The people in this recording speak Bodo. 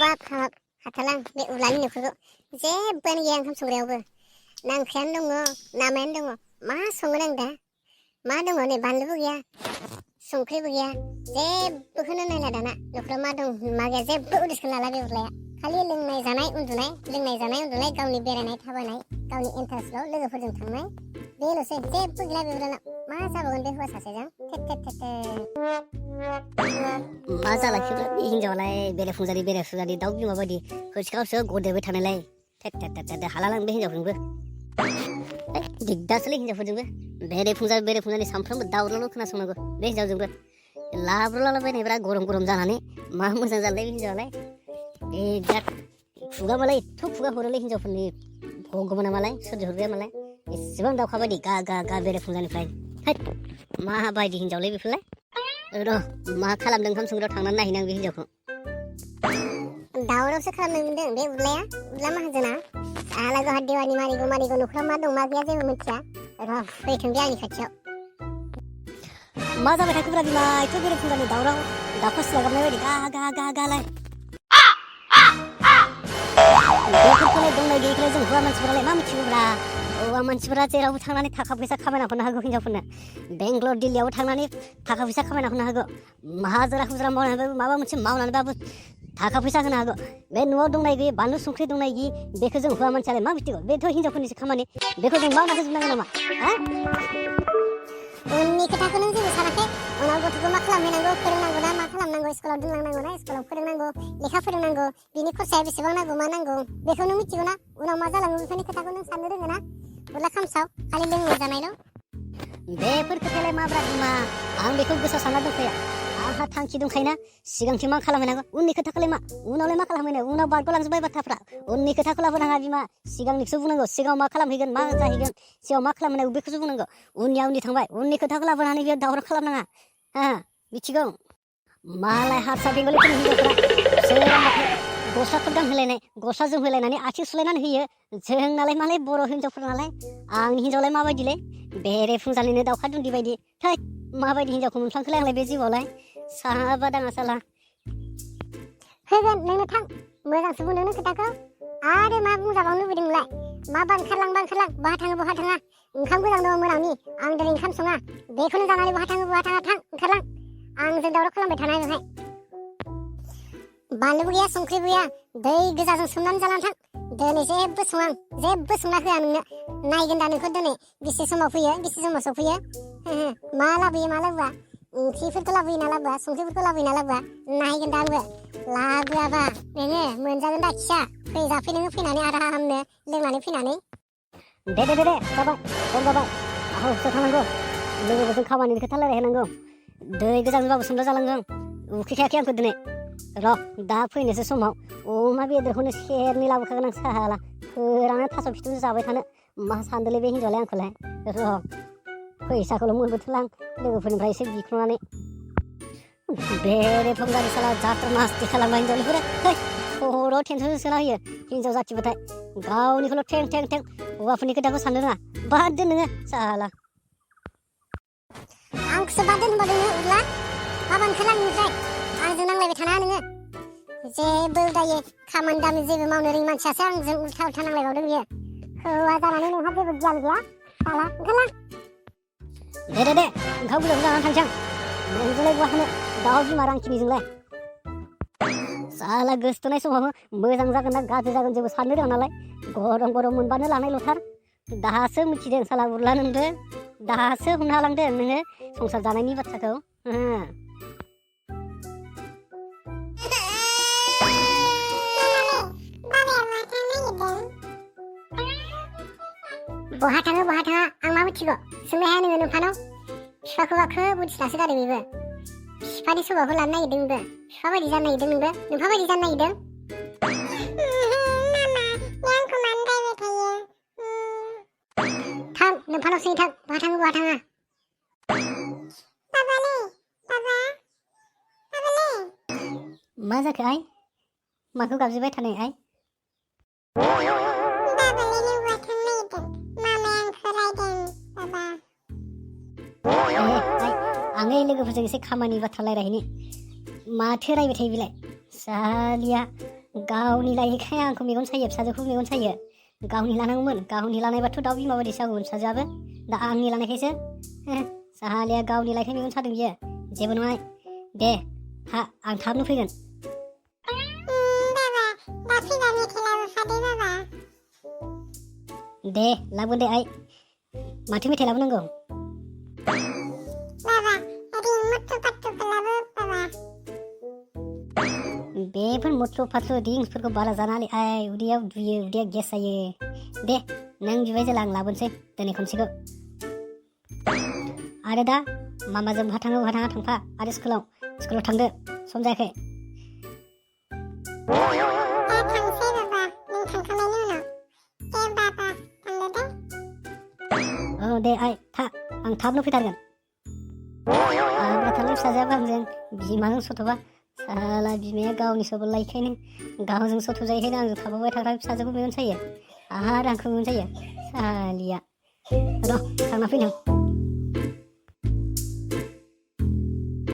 हाबाब हाबाब हाथारलां बे उलानि न'खरखौ जेबोआनो गैया ओंखाम संग्रायावबो ना ओंख्रियानो दङ नामायानो दङ मा संगोन आं दा मा दङ नै बानलुबो गैया संख्रिबो गैया जेबोखौनो नायला दाना न'खराव मा दं मा गैया जेबो उदिसखौनो लाला बे उरलाया खालि लोंनाय जानाय उन्दुनाय गावनि बेरायनाय थाबायनाय गावनि इन्टारेस्टआव लोगोफोरजों थांनाय बेल'सै जेबो गैला बे उरलाना मा जाबावगोन बे हौवा सासेजों मा जालाखिब्ला बे हिनजावालाय बेरायफुंजारि दाउ बिमा बायदि होसिखावसो गदेरबाय थानायलाय हालालां बे हिनजावजोंबो दिगदारसोलै हिनजावफोरजोंबो बेरायफुंजारि सानफ्रामबो दावरावल' खोनासंनांगौ बे हिनजावजोंबो लाब्रलाबायनायब्रा गरम जानानै मा मोजां जालाय बे हिनजावालाय दिगदार खुगा मालाय एथ' खुगा हरोलै हिनजावफोरनि भगबाना मालाय सोरजि हरग्राया मालाय एसेबां दाउखा बायदि गा बेरायफुंजानिफ्राय माबायदि हिनजावलै बेफोरलाय र' मा खालामदों ओंखाम संग्रायाव थांनानै नायहैनां बे हिनजावखौ दावरावसो खालामनो मोनदों बे उरला माहाजोना आला गावहा देवानि मारिगौ न'खराव मा दं मा गैया जेबो मिथिया र' फैथों बे आंनि खाथियाव मा जाबाय थाखोब्रा बिमा एथ' बेरायफुंजानि दावराव दाउखा सिला गाबनाय बायदि गालाय बेफोरखौलाय दंनाय गैयैखौलाय जों हौवा मानसिफोरालाय मा मिथिगौब्रा हौवा मानसिफोरा जेरावबो थांनानै थाखा फैसा खामायना हरनो हागौ हिनजावफोरनो बेंगलर दिल्लीयावबो थांनानै थाखा फैसा खामायना हरनो हागौ हाजिरा हुजिरा मावनानैबाबो माबा मोनसे मावनानैबाबो थाखा फैसा होनो हागौ बे न'आव दंनाय गैयि बानलु संख्रि दंनाय गैयि बेखौ जों हौवा मानसियालाय मा मिथिगौ बेथ' हिनजावफोरनिसो खामानि बेखौ जों मावना होजोबनांगोन नामा उननि खोथाखौ नों जेबो सानाखै उनाव गथ'खौ मा खालामहैनांगौ फोरोंनांगौ ना मा खालामनांगौ स्कुलाव दोनलांनांगौ ना स्कुलाव फोरोंनांगौ लेखा फोरोंनांगौ बिनि खरसाया बेसेबां नांगौ मा नांगौ बेखौ नों मिथिगौ ना उनाव मा जालाङो बेफोरनि खोथाखौ नों साननो रोङो ना उरला खामसाव खालि लोंनाय जानायल' बेफोर खोथायालाय माब्रा बिमा आं बेखौ गोसोआव सानना दंखायो आंहा थांखि दंखायोना सिगांथिं मा खालामहैनांगौ उननि खोथाखौलाय मा उनावलाय मा खालामहैनो उनाव बारग'लांजोब्बाय बाथ्राफ्रा उननि खोथाखौ लाबोनाङा बिमा सिगांनिखौसो बुंनांगौ सिगाङाव मा खालामहैगोन मा जाहैगोन सिगाङाव मा खालामहैनांगौ बेखौसो बुंनांगौ उननिया उननि थांबाय उननि खोथाखौ लाबोनानै बेयाव दावराव खालामनाङा मिथिगौ मालाय हारसा बेंगलिफोरनि हिनजावफ्रा गस्लाफोर गानहोलायनाय गस्ला जोमहोलायनानै आथिं सुलायनानै होयो जोंनालाय मालाय बर' हिनजावफोर नालाय आंनि हिनजावलाय माबायदिलै बेरेफुंजालिनो दाउखा दुन्दि बायदि थै माबायदि हिनजावखौ मोनफ्लांखोलाय आंलाय बे जिउआवलाय साबा दाङा साला होगोन नोंनो थां मोजांसो बुंदों नों खोथाखौ आरो मा बुंजाबावनो लुबैदों नोंलाय मा ओंखारलां बहा थाङो ओंखाम गोजां दङ मोनावनि आं दिनै ओंखाम सङा बेखौनो जानानै बहा थाङो थां ओंखारलां आंजों दावराव खालामबाय थानाय बेवहाय बानलुबो गैया संख्रिबो गैया दै गोजाजों सोमनानै जानानै थां दिनै जेबो संना होआ नोंनो नायगोन दा नोंखौ दिनै बेसे समाव फैयो बेसे समाव सफैयो मा लाबोयो मा लाबोआ ओंख्रिफोरखौ लाबोयो ना लाबोआ संख्रिफोरखौ लाबोयो ना लाबोआ नायगोन दा आंबो लाबोआबा नोङो मोनजागोन दा खिया जाफै नोङो फैनानै आरामनो लोंनानै फैनानै दे जाबाय सम जाबाय आहावसो थांनांगौ लोगोफोरजों खामानिनि खोथा रायलायहैनांगौ दै गोजांबाबो सोमना जालांगोन उखैखायाखै आंखौ दिनै र' दा फैनोसै समाव अमा बेदरखौनो सेरनै लाबोखागोन आं साला फोरानना थास' फिथोबजों जाबाय थानो मा सानदोंलै बे हिनजावलाय आंखौलाय र' फैसाखौल' मोनबोथोंलां लोगोफोरनिफ्राय एसे बिख्ल'नानै बेरेफुंजारि साला जाथ्रा मास्ति खालामबाय हिनजावलायफोरा खर'आव टेनसन सोना होयो हिनजाव जाथिबाथाय गावनिखौल' थें हौवाफोरनि खोथाखौ साननो रोङा बाद दोन नोङो साला आंखौसो बाद दोन होनबादों नोङो उरला माबा ओंखारलांनिफ्राय आंजों नांलायबाय थानाङा नोङो जेबो उदायै खामानि दामानि जेबो मावनो रोङि मानसियासो आंजों उल्था नांलायबावदों बियो हौवा जानानै नोंहा जेबो गियान गैया साला ओंखारलां दे ओंखाम गोजां जानानै थांसै आं नोंजोंलाय बहा थानो दाउ बिमा रांखिनिजोंलाय साला गोसथोनाय समावबो मोजां जागोन ना गाज्रि जागोन जेबो साननो रोङा नालाय गरम मोनबानो लानायल'थार दासो मिथिदों साला उरला नोंबो दासो हमनो हालांदों नोङो संसार जानायनि बाथ्राखौ बहा थाङा आं मा मिथिगौ सोंनो हाया नोङो नोंफानाव बिफाखौ बाखो बुदिसनासो गारो बेबो बिफानि सभाखौ लानो नागिरदों नोंबो बिफा बायदि जानो नागिरदों नोंबो नोंफा बायदि जानो नागिरदों थां नोंफानाव सोंनो थां बहा थाङा मा जाखो आइ माखौ गाबज्रिबाय थानाय आइ आं लोगोफोरजों एसे खामानि बाथ्रा रायलायहैनि माथो रायबाय थायो बेलाय सालिया गावनि लायैखाय आंखौ मेगन सायो, फिसाजोखौ मेगन सायो। गावनि लानांगौमोन, गावनि लानायबाथ' दाउ बिमा बायदि जागौमोन फिसाजोआबो। दा आंनि लानायखायसो साहालिया गावनि लायैखाय मेगन सादों बियो। जेबो नङा दे, आं थाबनो फैगोन। बाबा दा फैबा मेथाइ लाबोफादो बाबा। दे लाबोगोन दे आइ। माथो मेथाइ लाबोनांगौ? बाबा रिं मुथु पाथुखौ लाबो बाबा। बेफोर मुथ्रु फाथ्रु रिंसफोरखौ बारा जानाङालै आइ, उदैयाव दुयो, उदैया गेस जायो। दे नों बिबाय जेला आं लाबोनोसै दिनै खनसेखौ। आरो दा मामाजों बहा थाङो बहा थाङा थांफा आरो स्कुलाव थांदो, सम जायाखै। दा थांसै बाबा, नों थांखांनायनि उनाव। दे बाबा थांदो दे। औ दे आइ आं थाबनो फैथारगोन। आब्राथारलै फिसाजोआबो आंजों बिमाजों सथ'बा। साला बिमाया गावनि सबल लायखायनो गावजों सथ' जायैखायनो आंजों थाफाबाय थाग्रा फिसाजोखौ मेगन सायो आरो आंखौ मेगन सायो सालिया। र' थांना फैनां।